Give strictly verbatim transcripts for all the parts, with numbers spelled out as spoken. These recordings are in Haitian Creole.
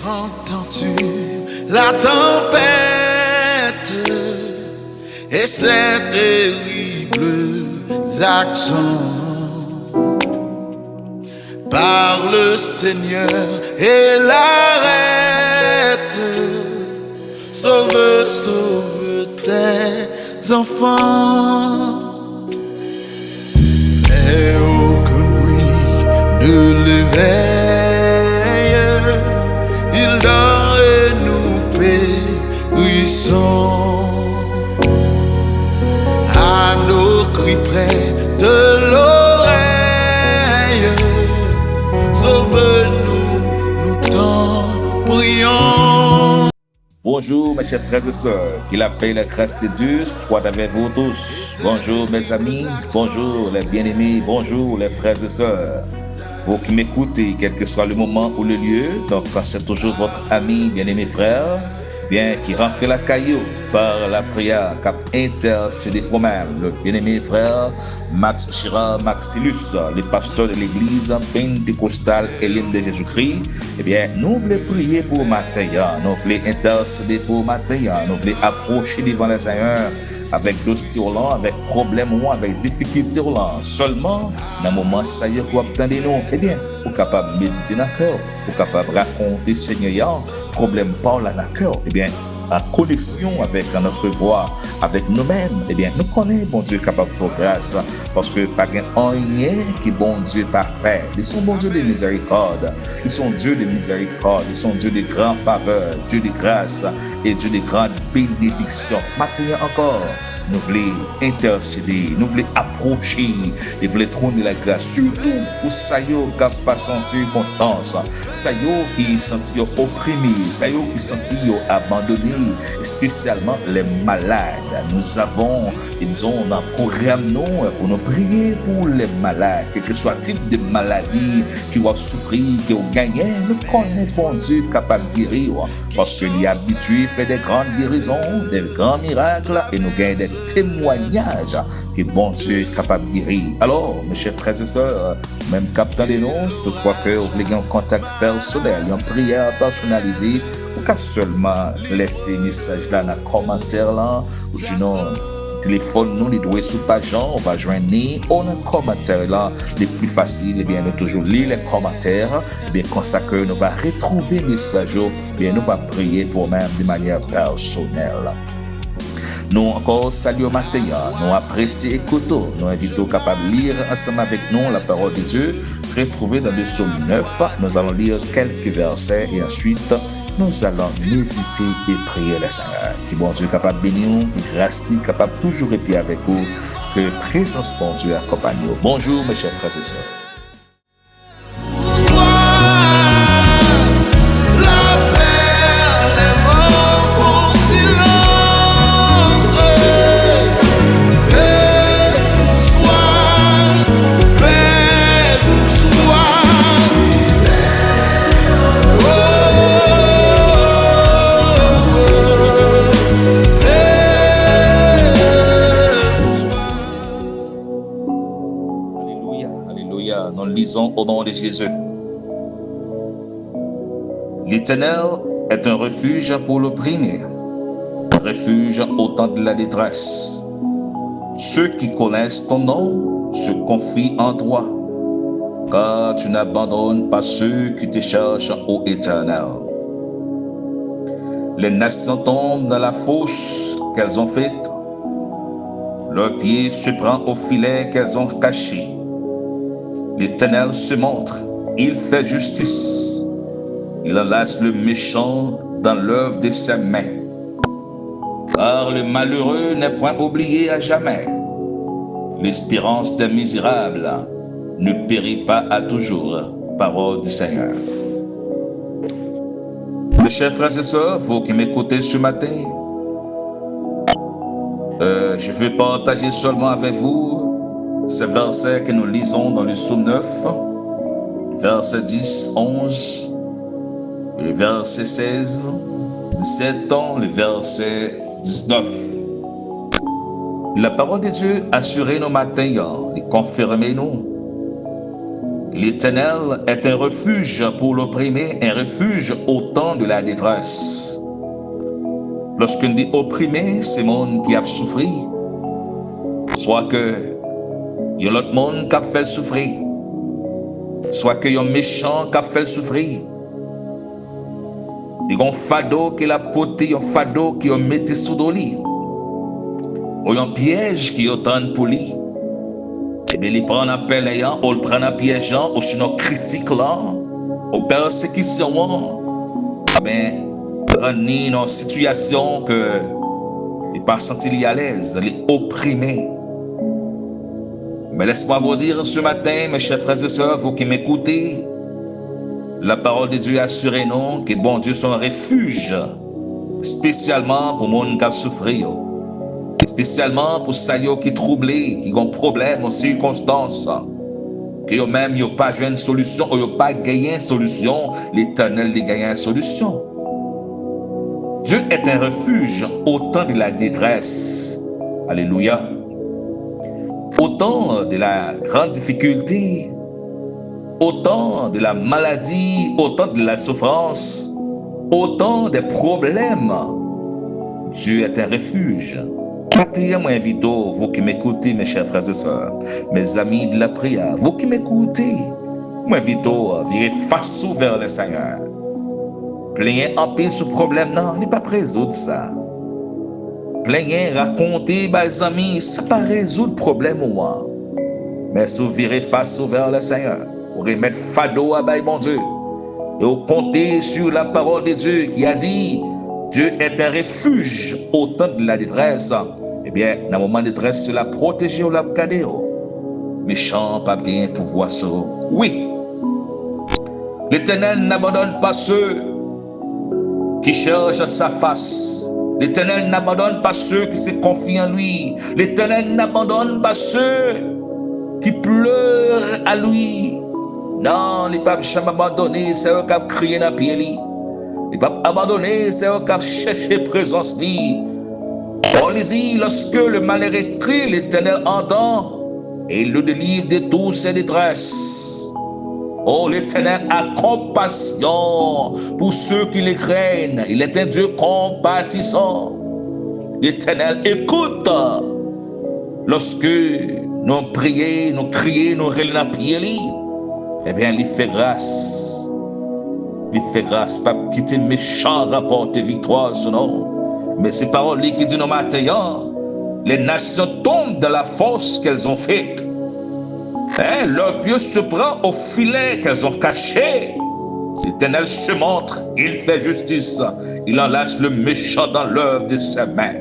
Entends-tu la tempête et ses terribles accents? Parle, Seigneur, et l'arrête. Sauve, sauve tes enfants. Et aucun bruit ne l'éveille. Il dort et nous périssons. À nos cris, prête l'oreille. Sauve-nous, nous t'en prions. Bonjour mes chers frères et sœurs, que la paix et la grâce de Dieu soit avec vous tous. Bonjour mes amis, bonjour les bien-aimés, bonjour les frères et sœurs. Vous qui m'écoutez, quel que soit le moment ou le lieu, donc c'est toujours votre ami bien-aimé frère, bien qui rentre la caillou par la prière, cap intercédé pour même le bien-aimé frère Max Gérard Maxilus, le pasteur de l'église pentecostale Elim de Jésus-Christ, ebyen, nou vle priye pou ou maten an, nou vle entèsede pou ou maten an, nou vle apwoche devan Lesenyè avèk dosye w lan, avèk pwoblèm ou an, avèk difikilte w lan. Sèlman, nan moman sa yo ke w ap tande nou, ebyen, ou kapab medite nan kè w, ou kapab rakonte Senyè a pwoblèm pa w la nan kè w. Ebyen, an koneksyon avèk Notre Voix, avèk nou menm, ebyen, nou konnen Bondye kapab fè w gras, paske pa gen anyen ke Bondye pa fè. Li se yon Bondye de mizèrikòd, li se yon Dye de mizèrikòd, li se yon Dye de gran favè, Dye de gras e Dye de gran benediksyon. Maten an ankò, nou vle entèsede, nou vle apwoche, nou vle twone lagras, sitou pou sa yo k ap pase an sikonstans, sa yo ki santi yo oprime, sa yo ki santi yo abandone, espesyalman lè malad. Nous avons, dizon, nan pwogram nou pou nou priye pou lè malad, kèlkeswa tip de maladi ke w ap soufri, ke w genyen, nou konnen Bondye kapab geri w, paske li abitye fè de gran gerizon, de gran mirak, e nou genyen de temwayaj ke Bondye kapab geri. Alò, mes chers frères et sœurs, menm k ap tande nou, si toutfwa ke w vle gen yon kontak pèsonèl, yon priyè pèsonalize, ou ka sèlman lese mesaj la nan kòmantè lan, ou sinon, telefòn nou, li dwe sou paj lan, ou va jwenn li, ou nan kòmantè lan, li pi fasil, ebyen, nou toujou li lè kòmantè, ebyen, konsa ke nou va retwouve mesaj yo, ebyen, nou va priye pou ou menm de manyè pèsonèl. Nou ankò salye w maten an, nou apresye ekout ou, nou envite w kapab li ansanm avèk nou la parole de Dieu, retrouvée dans le psaume neuf. Nous allons lire quelques versets et ensuite nous allons méditer et prier le Seigneur. Ke Bondye kapab beni w, ke gras li kapab toujou rete avèk ou, ke prezans Bondye akonpaye w. Bonjou, mes chers frères et sœurs. Alléluia, alléluia. Nous lisons au nom de Jésus. L'Éternel est un refuge pour l'opprimé, un refuge au temps de la détresse. Ceux qui connaissent ton nom se confient en toi, car tu n'abandonnes pas ceux qui te cherchent, ô Éternel. Les nations tombent dans la fosse qu'elles ont faite. Leur pied se prend au filet qu'elles ont caché. L'Éternel se montre, il fait justice. Il enlace le méchant dans l'œuvre de ses mains. Car le malheureux n'est point oublié à jamais. L'espérance des misérables ne périt pas à toujours. Parole du Seigneur. Mes chers frères et sœurs, vous qui m'écoutez ce matin, euh, je veux partager seulement avec vous ces versets que nous lisons dans le psaume neuf, verset dix, onze, le verset seize, dix-sept, le verset dix-neuf. La parole de Dieu asire nou maten an, li konfime nou. L'Éternel est un refuge pour l'opprimé, un refuge au temps de la détresse. Lòske n di oprime, se moun ki ap soufri. Swa ke yon lòt moun k ap fè l soufri. Swa ke yon mechan k ap fè l soufri. Li gon fado ke l ap pote, yon fado ke yo mete sou do li. Ou yon pyèj ke yo tann pou li. Ebyen, li pran nan pèlen an, ou l pran nan pyèj an, ou sinon kritik lan, ou pèsekisyon an. Ebyen, rann li nan yon sitiyasyon ke li pa santi li alèz, li oprime. Mais laisse-moi vous dire ce matin, mes chers frères et sœurs, vous qui m'écoutez, la parole de Dieu assure nous que Bondye se yon refij, espesyalman pou moun k ap soufri yo, espesyalman pou sa yo ki twouble, ki gon pwoblèm, yon sikonstans, ke yo menm yo pa jwenn solisyon, ou yo pa genyen solisyon, Letènèl li genyen solisyon. Dieu est un refuge au temps de la détresse. Alléluia. Au temps de la grande difficulté, au temps de la maladie, au temps de la souffrance, au temps des problèmes, Dieu est un refuge. Maten an, mwen envite w, vous qui m'écoutez, mes chers frères et sœurs, mes amis de la prière, vous qui m'écoutez, mwen envite w vire fas ou vers le Seigneur. Plenyen anpil sou pwoblèm nan, li p ap rezoud sa. Plenyen, rakonte bay zanmi, sa pa rezoud pwoblèm ou an. Men si w vire fas ou vers le Seigneur, ou remèt fado a bay Bondye, e ou konte sur la parole de Dieu qui a dit, Dieu est un refuge au temps de la détresse. Ebyen, nan moman detrès, se l ap pwoteje w, l ap gade w. Mechan an p ap genyen pouvwa sou ou. Wi. L'Éternel n'abandonne pas ceux qui cherchent sa face. L'Éternel n'abandonne pas ceux qui se confient en lui. L'Éternel n'abandonne pas ceux qui pleurent à lui. Non, li p ap janm abandone sa yo k ap kriye nan pye li. Li p ap abandone sa yo k ap chèche prezans li. Pawòl li di, lorsque le malheureux crie, l'Éternel entend et il le délivre de toutes ses détresses. Oh, l'Éternel a compassion pour ceux qui le craignent. Il est un Dieu compatissant. L'Éternel écoute lorsque nou priye, nou kriye, nou rele nan pye li. Ebyen, li fè gras. Li fè gras, p ap kite mechan rapòte viktwa sou nou. Men se pawòl li ki di nou maten an, les nations tombent dans la fosse qu'elles ont faite. Hein, leur pied se prend au filet qu'elles ont caché. L'Éternel se montre, il fait justice, il enlace le méchant dans l'œuvre de ses mains.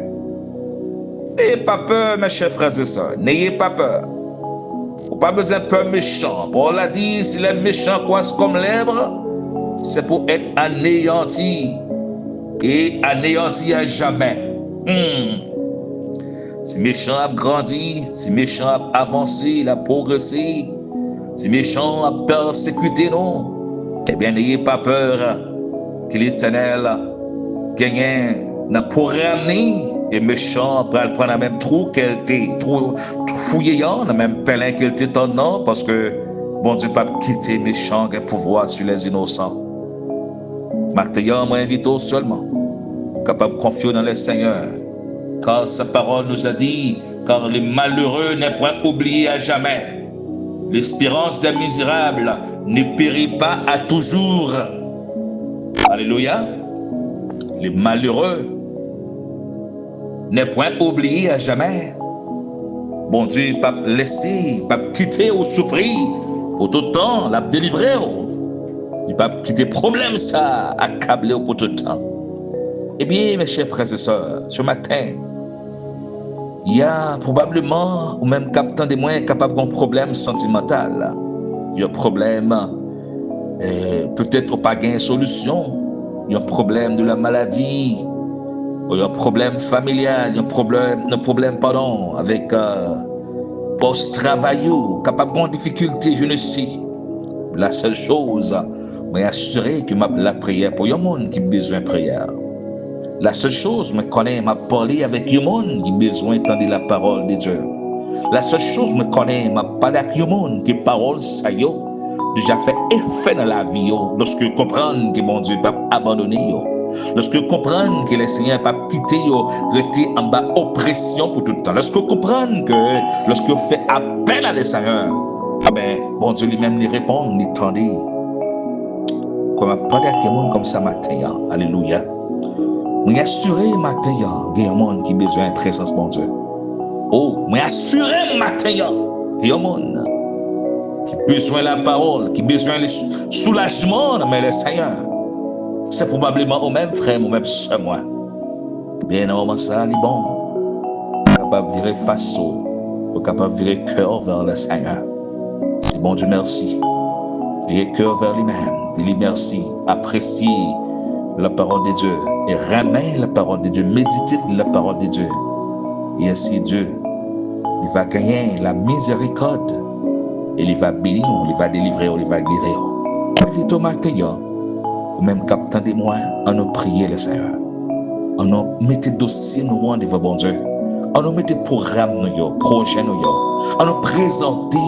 N'ayez pas peur, mes chers frères et sœurs, n'ayez pas peur. Ou pa bezwen pè mechan. Pawòl la di, si les méchants croissent comme l'herbe, c'est pour être anéantis et anéantis à jamais. Hmm. Si mechan ap grandi, si mechan ap avanse, l ap pwogrese, si mechan ap pèsekite nou, ebyen, n'ayez pas peur, ke Letènèl genyen nan pwogram li, e mechan an pral pran nan menm twou ke l te twou, twou fouye an, nan menm pèlen ke l te tann nan, paske Bondye p ap kite mechan gen pouvwa sou les innocents. Maten an, mwen envite w sèlman pou w kapab konfye w nan le Seigneur, car sa parole nous a dit, car le malheureux n'est point oublié à jamais. L'espérance des misérables ne périt pas à toujours. Alléluia. Le malheureux n'est point oublié à jamais. Bondye p ap lese, p ap kite w soufri pou tout tan, l ap delivre w. Li p ap kite pwoblèm sa a akable w pou tout tan. Ebyen, mes chers frères et sœurs, ce matin, y a probablement, ou menm k ap tande mwen, kapab gen yon pwoblèm santimantal, yon pwoblèm, euh, petèt ou pa gen solisyon, yon pwoblèm de la maladie, yon pwoblèm familyal, yon pwoblèm, yon pwoblèm, padon, avèk, euh, pòs travay ou, kapab gen yon difikilte, je ne sais. La seule chose, mwen asire ke m ap lapriyè pou yon moun ki bezwen priyè. La seule chose, mwen konnen m ap pale avèk yon moun ki bezwen tande la parole de Dieu. La seule chose, mwen konnen m ap pale ak yon moun ke pawòl sa yo deja fè efè nan lavi yo, lòske yo konprann ke Bondye p ap abandone yo, lòske yo konprann ke Lesenyè p ap kite yo rete anba opresyon pou tout tan, lòske yo konprann ke lòske yo fè apèl a Lesenyè, ebyen, Bondye li menm li reponn, li tande. Kòm ap pale ak yon moun kòmsa maten an, alelouya. Mwen asire maten an, gen yon moun ki bezwen prezans Bondye. O, mwen asire m maten an, gen yon moun ki bezwen lapawòl, ki bezwen li soulajman nan men Lesenyè. Se pwobableman ou menm, frè m, ou menm, sè mwen. Byen, nan moman sa a, li bon pou kapab vire fas ou, pou kapab vire kè w vè Lesenyè. Di Bondye mèsi. Vire kè w vè li menm. Di li mèsi. Apresye la parole de Dieu. E renmen la parole de Dieu. Medite la parole de Dieu. E ensi Dye, li va genyen la mizerikòd. E li va beni w, li va delivre w, li va geri w. Envite w maten an, ou menm k ap tande mwen, ann nou priye Lesenyè. Ann nou mete dosye nou an devan Bondye. Ann nou mete pwogram nou yo, pwojè nou yo. Ann nou prezante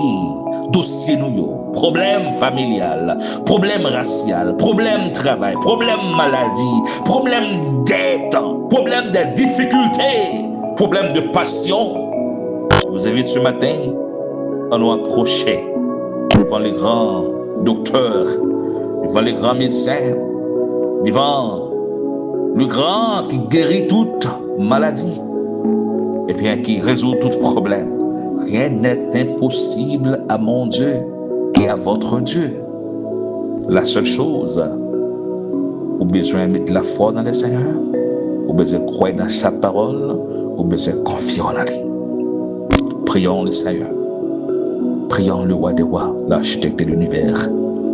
dosye nou yo. Pwoblèm familyal, pwoblèm rasyal, pwoblèm travay, pwoblèm maladi, pwoblèm dèt, pwoblèm de difikilte, pwoblèm de pasyon. Je vous invite ce matin à nous approcher devant le grand docteur, devant le grand médecin, devant le grand qui guérit toute maladie et bien qui résout tout problème. Rien n'est impossible à mon Dieu et à votre Dieu. La seule chose, ou bezwen met lafwa nan Lesenyè, ou bezwen kwè nan sa pawòl, ou bezwen konfye w nan li. Prions le Seigneur. Prions le roi des rois, l'architecte de l'univers.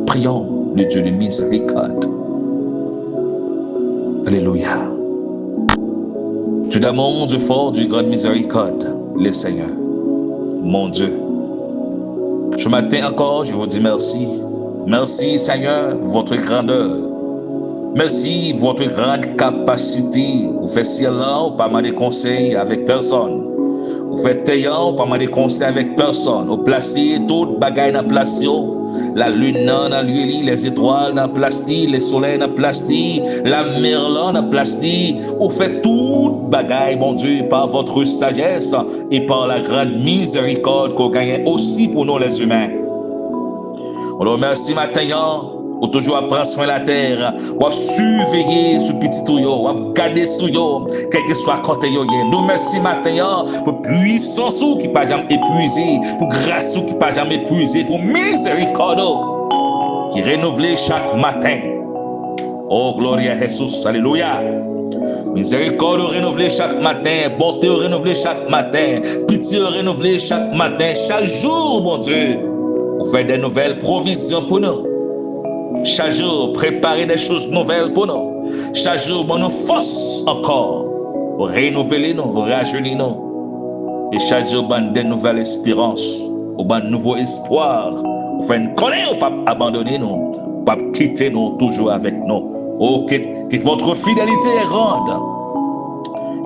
Prions le Dieu de miséricorde. Alléluia. Dieu d'amour, Dieu fort, Dieu de grande miséricorde, le Seigneur, mon Dieu. Ce matin encore, je vous dis merci. Merci, Seigneur, pour votre grandeur. Merci pour votre grande capacité. Ou fè syèl la, ou pa mande konsèy avèk pèsonn. Ou fè tè a, ou pa mande konsèy avèk pèsonn. Ou plase tout bagay nan plas yo. Lalin nan nan lye li, lèzetwal nan plas li, lesolèy nan plas li, lamè lan nan plas li. Ou fè tout bagay, Bondye, par votre sagesse et par la grande miséricorde ke w genyen osi pou nou, lèzimen. Alò, mèsi maten an. Ou toujou ap pran swen latè, w ap siveye sou pitit ou yo, w ap gade sou yo, kèlkeswa kote yo ye. Nou mèsi maten an pou pwisans ou ki pa janm epwize, pou gras ou ki pa janm epwize, pou mizerikòd ou ki renouvle chak maten. Oh, gloria a Jesus, alelouya. Mizerikòd ou renouvle chak maten, bonte ou renouvle chak maten, piti ou renouvle chak maten, chak jou, Bondye, ou fè de nouvèl pwovizyon pou nou. Chak jou, prepare de choz nouvèl pou nou. Chak jou, ban nou fòs ankò. Ou renouvle nou, ou rajeni nou. E chak jou, ban de nouvèl esperans, ou ban nouvo espwa. Ou fè n konnen ou p ap abandone nou, ou p ap kite nou, toujou avèk nou. Oh, que, que votre fidélité est grande.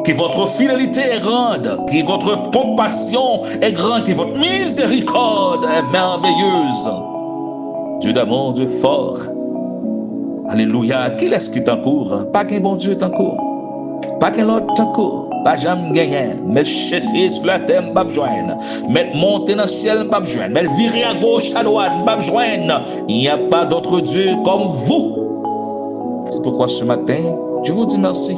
Que votre fidélité est grande. Que votre compassion est grande. Que votre miséricorde est merveilleuse. Dieu d'amour, Dieu fort. Alelouya. Kilès ki tankou w? Pa gen Bondye tankou w. Pa gen lòt tankou w. Pa janm genyen. Mèt chèche sou latè, m p ap jwenn. Mèt monte nan syèl, m p ap jwenn. Mèt vire agoch, adwat, m p ap jwenn. Il n'y a pas d'autre Dieu comme vous. C'est pourquoi ce matin, je vous dis merci.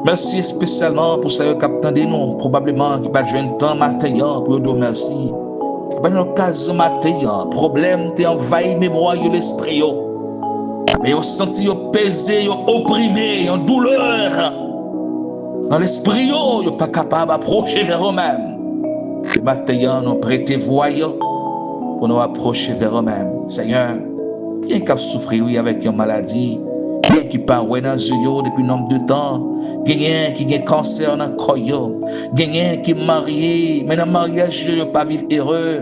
Mèsi espesyalman pou sa yo k ap tande nou, pwobableman ki pa t jwenn tan maten an pou yo di w mèsi. Ki pa t jwenn okazyon maten an, pwoblèm te anvayi memwa yo, lespri yo. Men yo santi yo peze, yo oprime, yon doulè nan lespri yo, yo pa kapab apwoche vè ou menm. Maten an, nou prete vwa yo pou nou apwoche vè ou menm. Senyè, gen k ap soufri, wi, avèk yon maladi. Gen ki pa wè nan zye yo depi nonb de tan. Genyen ki gen kansè nan kò yo. Genyen ki marye, men nan maryaj yo, yo pa viv ere.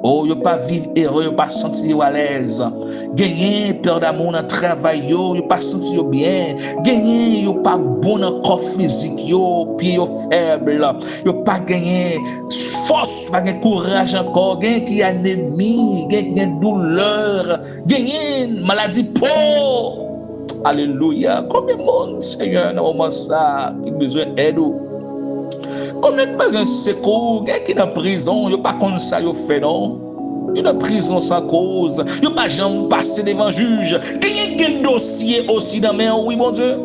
O, yo pa viv ere, yo pa santi yo alèz. Genyen pèdamou nan travay yo, yo pa santi yo byen. Genyen yo pa bon nan kò fizik yo, pye yo fèb. Yo pa genyen fòs, pa gen kouraj ankò. Genyen ki anemi, gen, gen doulè. Genyen maladi po. Alelouya. Konbyen moun, Senyè, nan moman sa a, ki bezwen èd ou? Konbyen ki bezwen sekou? Gen ki nan prizon, yo pa konn sa yo fè, non. Yo nan prizon san koz. Yo pa janm pase devan jij. Genyen gen dosye osi nan men w, wi, Bondye.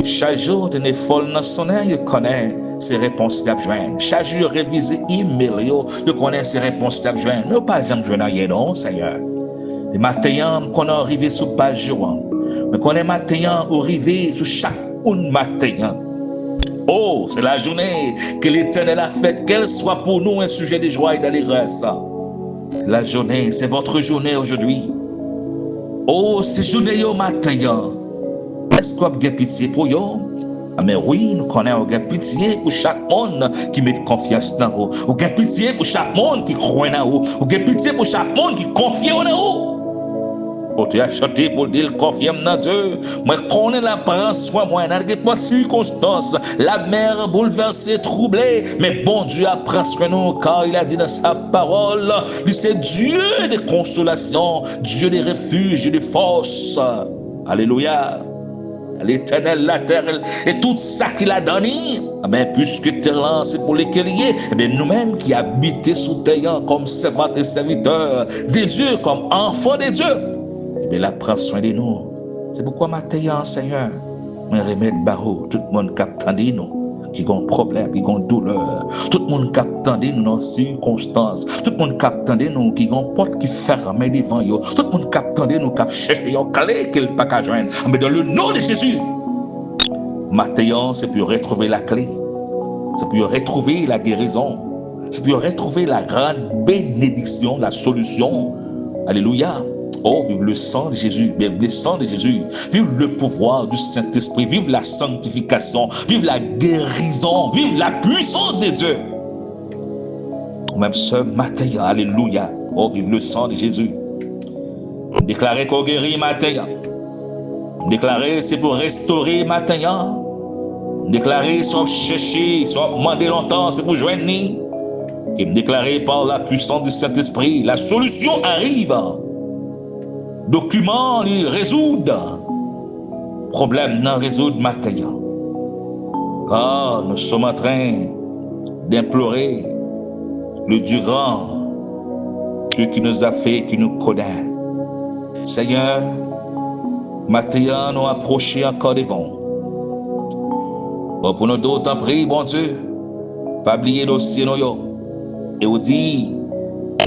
Chaque jour, des folles dans son œil, yo konnen se repons y ap jwenn. Chak jou yo revize email yo, yo konnen se repons y ap jwenn. Men yo pa janm jwenn anyen non, Senyè. E maten an, m konnen w rive sou paj yo an. M konnen maten an, ou rive sou chak moun maten an. Oh, c'est la journée que l'Éternel a faite, qu'elle soit pour nous un sujet de joie et d'allégresse. La journée, c'est votre journée aujourd'hui. Oh, se jounen yo maten an. Èske w ap gen pitye pou yo? Amèn, wi, nou konnen ou gen pitye pou chak moun ki met konfyans nan ou. Ou gen pitye pou chak moun ki kwè nan ou. Ou gen pitye pou chak moun ki konfye yo nan ou. Ou te a chante pou l di l konfye m nan Dye. Mwen konnen l ap pran swen mwen nan nenpòt sikonstans. La mer bouleversée, troublée, men Bondye ap pran swen nou, car il a dit dans sa parole, li se Dieu de consolation, Dieu de refuge, de force. Alelouya. L'Éternel, la terre et tout sa ki ladan li. Amen. Puiske tè lan se pou li ke li ye, ebyen nou menm ki abite sou tè an kòm sèvant e sèvitè de Dye, kòm anfan de Dye, ebyen l ap pran swen de nou. Se poukwa maten an, Senyè, mwen remèt ba ou tout moun k ap tande nou, ki gon pwoblèm, ki gon doulè, tout moun k ap tande nou nan sikonstans, tout moun k ap tande nou ki gon pòt ki fèmen devan yo, tout moun k ap tande nou k ap chèche yon kle ke l pa ka jwenn. Men dans le nom de Jésus, maten an, se pou yo retwouve lakle, se pou yo retwouve lagerizon, se pou yo retwouve la grande bénédiction, la solution. Alelouya. Oh, vive le sang de Jésus, vive le sang de Jésus, vive le pouvoir du Saint-Esprit, vive la sanctification, vive la guérison, vive la puissance de Dieu. Ou menm sè maten an, alelouya. Oh, vive le sang de Jésus. M deklare ke w geri maten an. M deklare se pou restore maten an. M deklare sa w ap chèche, sa w ap mande lontan, se pou jwenn li. Ke m deklare par la puissance du Saint-Esprit, la solution arrive. Dokiman li rezoud. Pwoblèm nan rezoud maten an. Car nous sommes en train d'implorer le Dieu grand, Dieu qui nous a fait, qui nous connaît. Senyè, maten an nou apwoche ankò devan w. Bon, pou nou di w, tanpri, Bondye, pa bliye dosye nou yo. E ou di,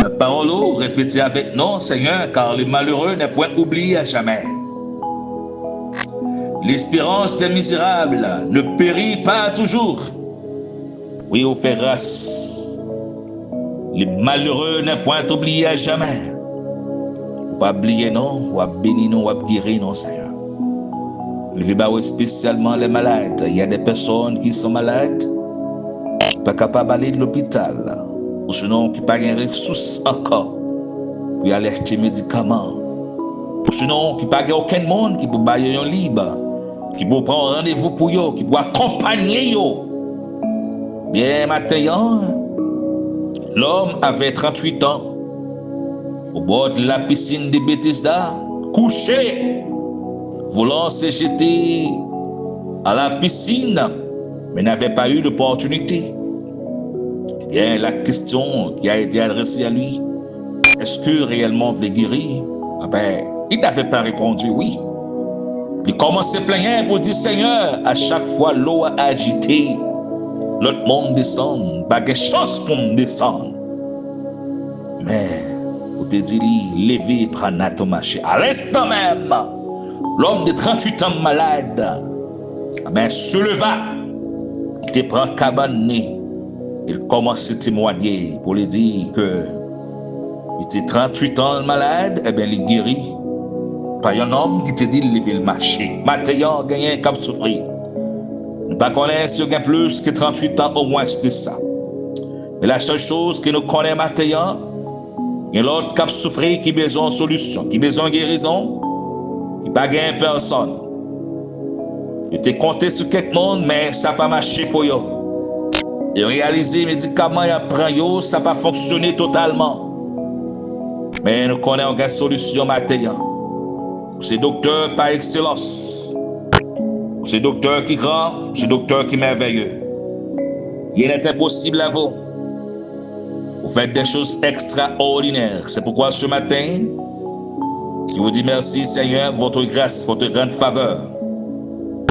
nan pawòl ou, repete avèk nou, Senyè, car le malheureux n'est point oublié à jamais. L'espérance des misérables ne périt pas toujours. Wi, ou fè gras. Le malheureux n'est point oublié à jamais. Ou pa bliye non, w ap beni nou, w ap geri nou, Senyè. Leve ba ou espesyalman les malades. Il y a des personnes qui sont malades, ki pa kapab ale lopital, ou sinon ki pa gen resous ankò pou y al achte medikaman, ou sinon ki pa gen okenn moun ki pou ba yo yon lib, ki pou pran randevou pou yo, ki pou akonpanye yo. Byen, maten an, l'homme avait trente-huit ans, au bord de la piscine de Bethesda, couché, voulant se jeter à la piscine, mais n'avait pas eu l'opportunité. Eh bien, la question qui a été adressée à lui, est-ce que réellement vous voulez guérir? Ah ben, il n'avait pas répondu oui. Li kòmanse plenyen pou di, Senyè, a chak fwa lo a ajite, lòt moun desann, m pa gen chans pou m desann. Men, ou te di li, leve, pran nat ou mache. A lenstan menm, l'homme de trente-huit ans malade, amen, se leva, li te pran kabann li, e l kòmanse temwanye pou li di ke li te tranntuit an l malad, ebyen, li geri pa yon nonm ki te di l leve l mache. Maten an, genyen k ap soufri. Nou pa konnen si yo gen plis ke tranntuit an ou mwens de sa. Men la sèl choz ke nou konnen maten an, Gen lòt k ap soufri, ki bezwen yon solisyon, ki bezwen gerizon, ki pa gen pèsonn. Yo te konte sou kèk moun, men sa pa mache pou yo. Yo reyalize medikaman y ap pran yo, sa pa fonksyone totalman. Men nou konnen w gen solisyon maten an. Ou se doktè pa ekselans. Ou se doktè ki gran, ou se doktè ki mèvèye. Rien n'est impossible à vous. Vous faites des choses extraordinaires. C'est pourquoi ce matin, je vous dis merci, Seigneur, votre grâce, votre grande faveur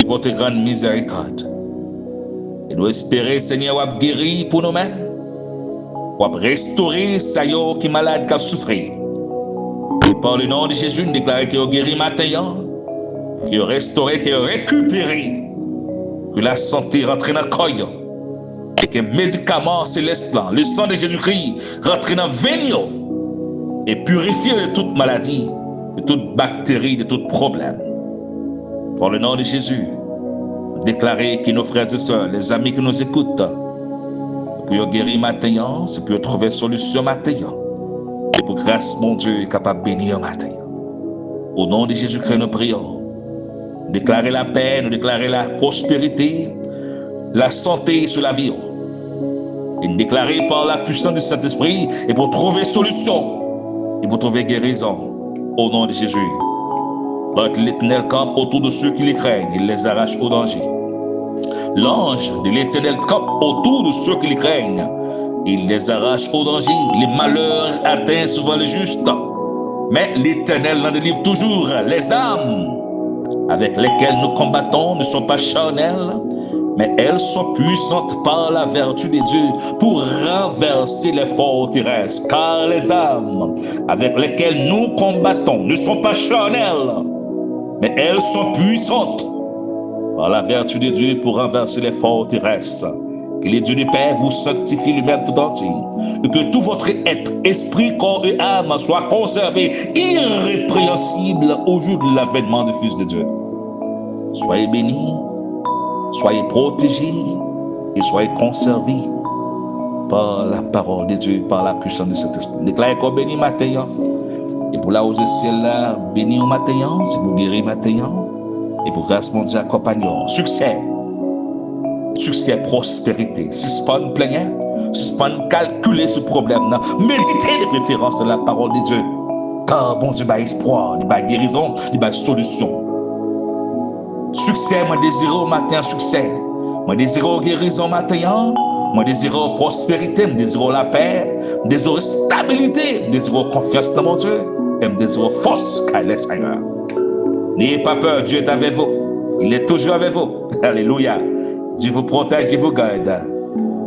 et votre grande miséricorde. E nou espere, Senyè, w ap geri pou nou menm. W ap restore sa yo ki malad, k ap soufri. E pa le non de Jezi, nou deklare ke yo geri maten an, ke yo restore, ke yo rekipere, ke lasante rantre nan kò yo, e ke medikaman selès lan, le san de Jezikri, rantre nan venn yo, e pirifye yo de tout maladi, de tout bakteri, de tout pwoblèm. Dans le nom de Jésus, nou deklare ke nos frères et sœurs, les amis qui nous écoutent, pou yo geri maten an, se pou yo twouve solisyon maten an. E pou gras Bondye kapab beni yo maten an. Au nom de Jésus-Christ, nous prions. Nou deklare lapè, nou deklare la pwosperite, lasante sou lavi yo. E nou deklare par la puissance du Saint-Esprit, e pou twouve solisyon, e pou twouve gerizon. Au nom de Jésus. L'ange de l'Éternel campe autour de ceux qui le craignent, il les arrache au danger. L'ange de l'Éternel campe autour de ceux qui le craignent, il les arrache au danger. Le malheur atteint souvent le juste, mais l'Éternel en délivre toujours. Les armes avec lesquelles nous combattons ne sont pas charnelles, mais elles sont puissantes par la vertu de Dieu pour renverser les forteresses. Car les armes avec lesquelles nous combattons ne sont pas charnelles, mais elles sont puissantes par la vertu de Dieu pour renverser les forteresses. Que le Dieu de paix vous sanctifie lui-même tout entier, et que tout votre être, esprit, corps et âme soit conservé irrépréhensible au jour de l'avènement du Fils de Dieu. Soyez bénis, soyez protégés et soyez conservés par la parole de Dieu, par la puissance de Saint-Esprit. Deklare kò beni maten an. E pou lawoze syèl la beni w maten an, se pou geri maten an. E pou gras Bondye akonpanye w. Siksè. Siksè, pwosperite. Sispann plenyen. Sispann kalkile sou pwoblèm nan. Medite de preferans la parole de Dieu. Kar Bondye bay espwa, li bay gerizon, li bay solisyon. Siksè, mwen dezire w maten an, siksè. Mwen dezire w gerizon maten an. Mwen dezire w pwosperite, m dezire w lapè, m dezire w estabilite, m dezire w konfyans nan Bondye, e m dezire w fòs kay Lesenyè. N'ayez pas peur, Dieu est avec vous. Il est toujours avec vous. Alléluia. Dieu vous protège, Dieu vous garde.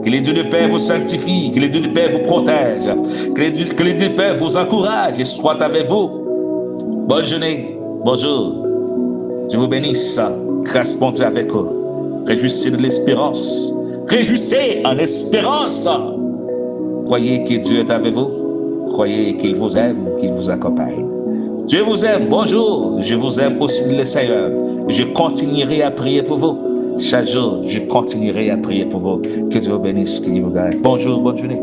Que le Dieu de paix vous sanctifie, que le Dieu de paix vous protège, que le Dieu, que le Dieu de paix vous encourage et soit avec vous. Bonne journée, bonjour. Dieu vous bénisse. Grâce Bondye avec vous. Réjouissez de l'espérance. Réjouissez en espérance. Croyez que Dieu est avec vous. Croyez qu'il vous aime, qu'il vous accompagne. Dieu vous aime. Bonjour. Je vous aime aussi, le Seigneur. Je continuerai à prier pour vous. Chaque jour, je continuerai à prier pour vous. Que Dieu vous bénisse, que Dieu vous garde. Bonjour, bonne journée.